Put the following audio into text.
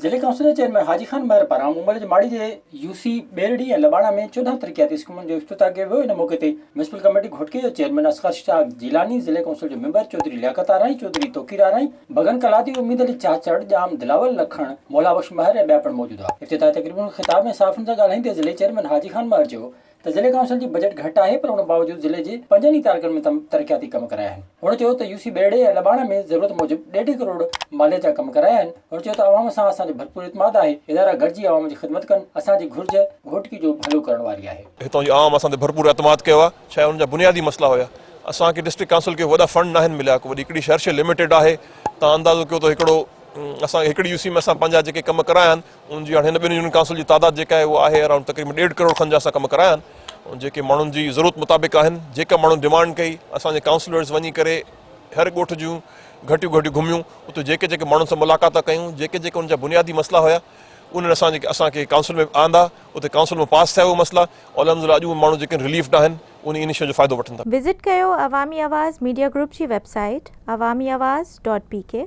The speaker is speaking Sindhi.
ضلعي ڪائونسل جي چيئرمين حاجي خان مهر پاران مومل جي ماڙي جي يو سي ٻيرڙي ۽ لٻاڻا ۾ 14 ترقياتي اسڪيمن جو افتتاح ڪيو ويو. ان موقعي تي ميونسپل ڪميٽي گهوٽڪي جو چيئرمين اصغر شاهه جيلاني، ضلعي ڪائونسل جو ميمبر چوڌري لياقت آرائين، چوڌري توقير آرائين، بگن ڪلادي، اميد علي چاچڙ، ڄام دلاول لکڻ، مولا بخش مهر ۽ ٻيا پڻ موجود هئا. افتتاحي تقريب کي خطاب ۾ صحافين سان ڳالهائيندي ضلعي چيئرمين حاجي خان مهر چيو ته ضلعي ڪائونسل جي بجيٽ گهٽ آهي پر ان باوجود ضلعي جي پنجن ئي تعلقن ۾ ترقياتي ڪم ڪرايا آهن. هن چيو ته يو سي ٻيڙي ۽ لٻاڻ ۾ ضرورت موجب ڏيڍ ڪروڙ ماليت جا ڪم ڪرايا آهن. هن چيو ته عوام سان اسان جو ڀرپور اعتماد آهي، ادارا گڏجي عوام جي خدمت ڪن، اسان جي گهرج گهوٽڪي جو ڀلو ڪرڻ واري آهي. هتان جي عوام اسان تي ڀرپور اعتماد ڪيو آهي، ڇا انهن جا بنيادي مسئلا هيا، اسان کي ڊسٽرڪٽ ڪائونسل کي وڏا فنڊ ناهن مليا، ڪو وڏي هڪڙي شهر شي لميٽيڊ آهي، تان اندازو ڪيو ته هڪڙو اسان کي هڪڙي يو سي ۾ اسان پنهنجا جيڪي ڪم ڪرايا آهن، ان جي هاڻي هن ٻن يونين ڪائونسل جي تعداد جيڪا آهي اها آهي اراؤنڊ تقريبن ڏيڍ ڪروڙ کن جا اسان ڪم ڪرايا آهن جيڪي ماڻهن جي ضرورت مطابق آهن جيڪا ماڻهن ڊمانڊ ڪئي اسان جي ڪائونسلرز وڃي ڪري هر ڳوٺ جون گهٽيون گهٽيون گهميون اتي جيڪي جيڪي ماڻهن سان ملاقات ڪيون جيڪي جيڪي ان جا بنيادي مسئلا هيا انهن اسان جي اسان کي ڪائونسل ۾ آندا اتي ڪائونسل ۾ پاس ٿيا اهي مسئلا الحمد لله اڄ اهي ماڻهو جيڪي رليفڊ آهن ان ان شيء جو فائدو وٺن ٿا. وزٽ ڪيو عوامي آواز ميڊيا گروپ جي website Awami Awaz dot P K.